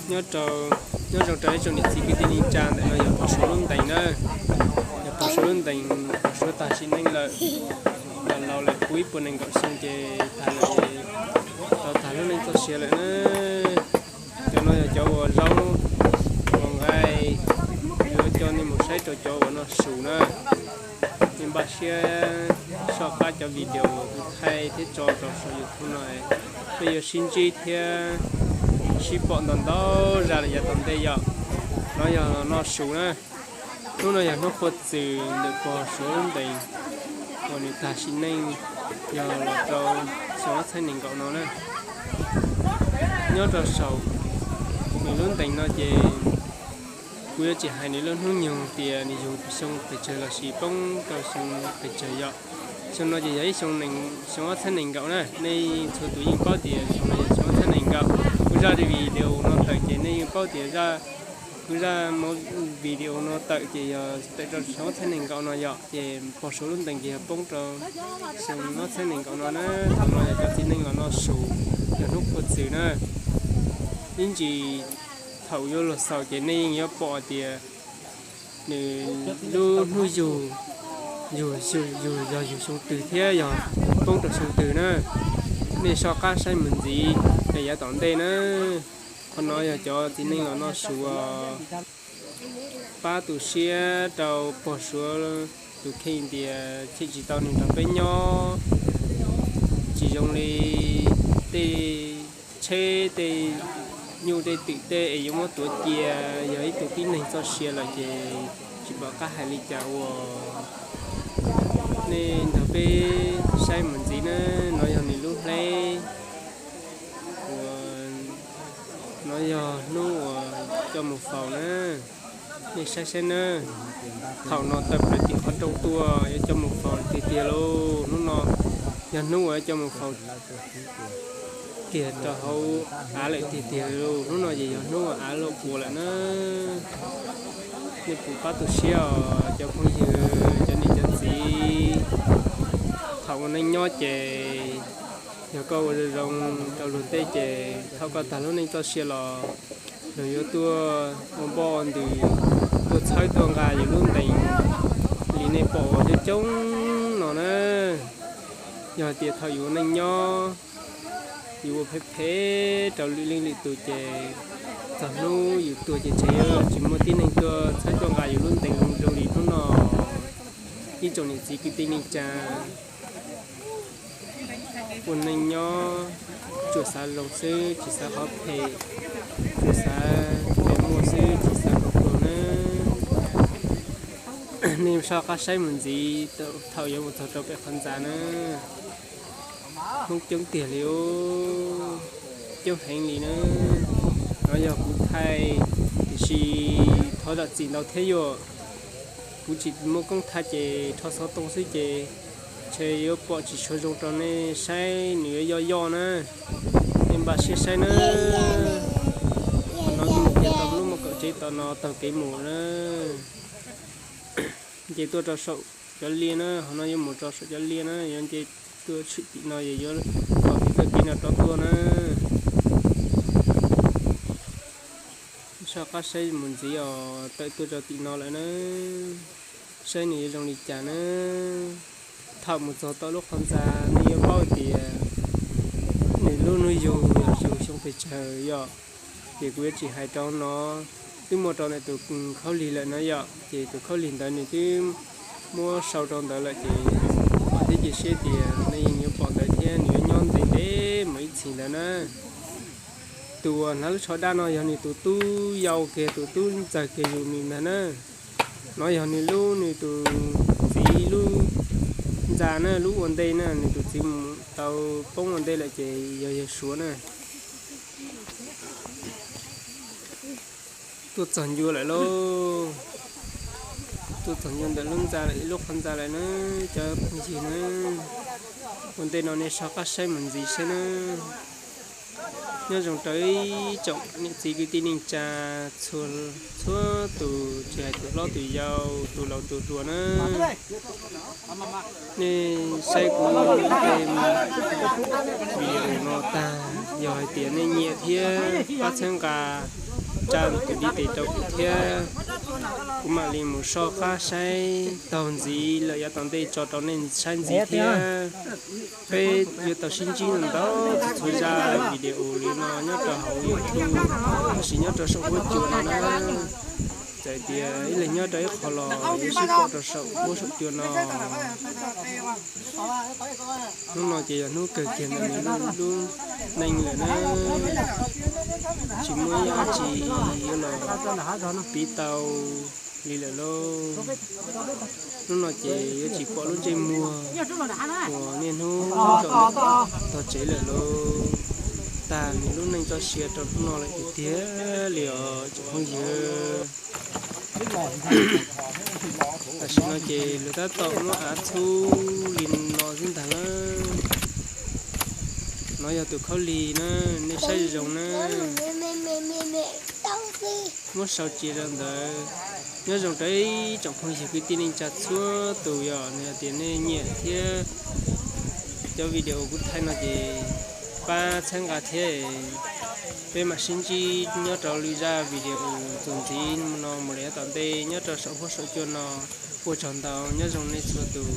Nyob rau, nyob zoo rau ib tsoom niam txiv kwv tij neej tsa, ntawm no yog pog Suav lub ntees na, yog pog Suav lub ntees, pog Suav tag sim neej lawm, los laus lawm puv ib puas nees nkaum xyoo ces tag lawm, tau tag lub neej txoj sia lawm na. Cov no yog cov uas zaub uas nqaij, yuav coj nej mus saib rau cov uas noj su na. Nej npaj siab soj qab cov video kuv thaij thiab tso rau saum YouTube no, peb yuav sib ntsib thiab sib pom ntau ntau zaj lawm yav tom ntej yom. No yog los noj su na. Hnub no yog hnub qhuav txwm ntawm pog Suav lub ntees uas nws tag sim neej, yog los rau xyoo ob txhiab nees nkaum no na. Nyob rau saum nws lub ntees no ces kuv yuav tsis hais nws lub hnub nyoog tias nws yug xyoo pes tsawg lossis poob rau xyoo pes tsawg yom. Xyoo no ces yog ib xyoo, xyoo ob txhiab nees nkaum na. Nej txhua tus yeej paub tias xyoo no yog xyoo ob txhiab nees nkaum. Kuv zaj video no tawm ces nej yeej paub tias kuv zaj video no tawm ces yog tawm rau xyoo ob txhiab nees nkaum no yom. Ces pog Suav lub ntees ces yog poob rau xyoo ob txhiab nees nkaum no na. Thaum no yog cov txiv neej los noj su, yog hnub qhuav txwm na. Ib ntsis thaum yuav luag xaus ces nej yeej yuav pom tias nws lub hnub yug, yug, yug yog yug xyoo twg thiab yog poob rau xyoo twg na. Nej soj qab saib mus ntxiv rau yav tom ntej na. Qhov no yog cov txiv neej los noj su os. Pab tu siab rau pog Suav tus kheej tias cheem tsis tau nws nrog peb nyob, tsis zoo li tej tsheb tej nyuj tej twm tej es yuav muab tuav cia. Yog ib tug tib neeg txoj sia lawm ces tsis pom qab hais li cas ua. Nej nrog peb saib mus ntxiv na. No yog nws lub hleb uas, no yog hnub uas coj mus faus na. Nej saib saib na, thaum no tawm plaws tim qhov rooj tuaj yuav coj mus faus tiag tiag lauj. Hnub no yog hnub uas yuav coj mus faus kiag rau hauv av lawm tiag tiag lauj. Hnub no ces yog hnub uas av loj ua lawm na. Nej puas pab tu siab os cov phooj ywg, cov niam cov txiv. Thaum ua neej nyob ces yog koj ua zoo zoo rau luag tej ces thaum koj tag lub neej txoj sia los luag yuav tuaj ua npoj ua ntws, tuaj txhawb tuaj nqa yus lub ntees li nej pom uas coob coob no na. Yog hais tias thaum yus ua neej nyob yus ua phem phem rau lwm leej lwm tus ces txog hnub yus tuag ces tseem yuav tsis muaj tib neeg tuaj txhawb tuaj nqa yus lub ntees zoo li hnub no. Ib tsoom niam txiv kwv tij neej tsa, ua neej nyob tsuas xav zoo xwb, tsis xav qhov phem, tsuas xav tau muaj xwb, tsis xav tau pluag na. Nej soj qab saib mus ntxiv thaum yuav mus txog rau pem qhov ntxa na. Hmoob coob tiag li, coob heev li na. No yog kuv thaij, tiam sis thov zam txim ntau thiab yom. Kuv tsis muaj koob thaij ces rho xov tooj xwb ces ntshe yuav pom tsis tshua zoo rau nej saib, nws yuav yoj yoj na. Nej npaj siab saib na. Qhov no kuj mus kiag tau lub mos kaum tsev tom no taug kev mus na. Nce tuaj rau saum cov liaj na, qhov no yuav mus rau saum cov liaj na, yuav nce tuaj tshwm tim no es yuav tom tim txoj kev no rov tuaj na. Soj qab saib mus ntxiv os, tawm tuaj rau tim no lawm na. Saib nws yuav zoo li cas na. Thaum mus txog tom lub qhov ntxa nej yuav paub tias nws lub hnub yug yog yug xyoo pes tsawg yom. Ces kuv yuav tsis hais rau no, twb muaj rau ntawm tus khaub lig lawm no yom, ces tus khaub lig ntawd nws twb muab sau rau ntawd lawm ces pom thiab cia siab tias nej yeej yuav pom ntawd thiab nws yuav nyob ntev ntev mus ib txhis ntawd na. Tus uas hnav lub tsho daj no yog nws tus tub yau kiag, tus tub ntxawg kiag yus nws ntag na. No yog nws lub, nws tus txiv lub ntxa na, lub ua ntej na, nws tus txiv mus tau poob ua ntej lawm ces yog yawg Suav na. Tuaj txog ncua lawm lauj. Tuaj txog ncua ntawm lub ntxa lawm, lub qhov ntxa lawm na, cov phooj ywg na. Ua ntej no nej soj qab saib mus ntxiv saib na. Nyob zoo rau ib tsoom niam txiv kwv tij neej tsa txhua, txhua tus, tsis hais tus hlob tus yau, tus laus tus hluas na. Nej saib kuv video no tag, yog hais tias nej nyiam thiab pab txhawb nqa tsa tus ntiv tes rau kuv thiab, kuv mam li mus soj qab saib taug ntxiv lawm yav tom ntej tso rau nej saib ntxiv thiab. Peb yuav tau sib ntsib ntau txhua zaj video li no nyob rau hauv YouTube, tab sis nyob rau saum huab cua no na. Txawm tias ib leeg nyob rau ib qho los yuav sib pom rau saum huab saum cua no. Hnub no ces yog hnub kawg kiag ntawm nws lub neej lawm na, tsis muaj ib yam dab tsi yuav los piv tau li lawm lauj. Hnub no ces yuav tsis pom lub ntsej muag uas niaj hnub tog tsev lawm lauj. Tag nws lub neej txoj sia rau hnub no lawm tiag tiag li os tsoom phooj ywg. Tam sim no ces lawv tab tom muab av txhub li no xwb ntag lauj. No yog tus khaub lig na, nej saib zoo na. Muab sau cia rau ntawd. Nyob zoo rau ib tsoom phooj ywg kwv tij neej tsa txhua tus, yog tias nej nyiam thiab cov video kuv thaij no ces pab txhawb nqa thiab, peb mam sib ntsib nyob rau lwm zaj video txuas ntxiv no mus lawm yav tom ntej nyob rau saum huab saum cua no. Ua tsaug ntau, nyob zoo nej txhua tus.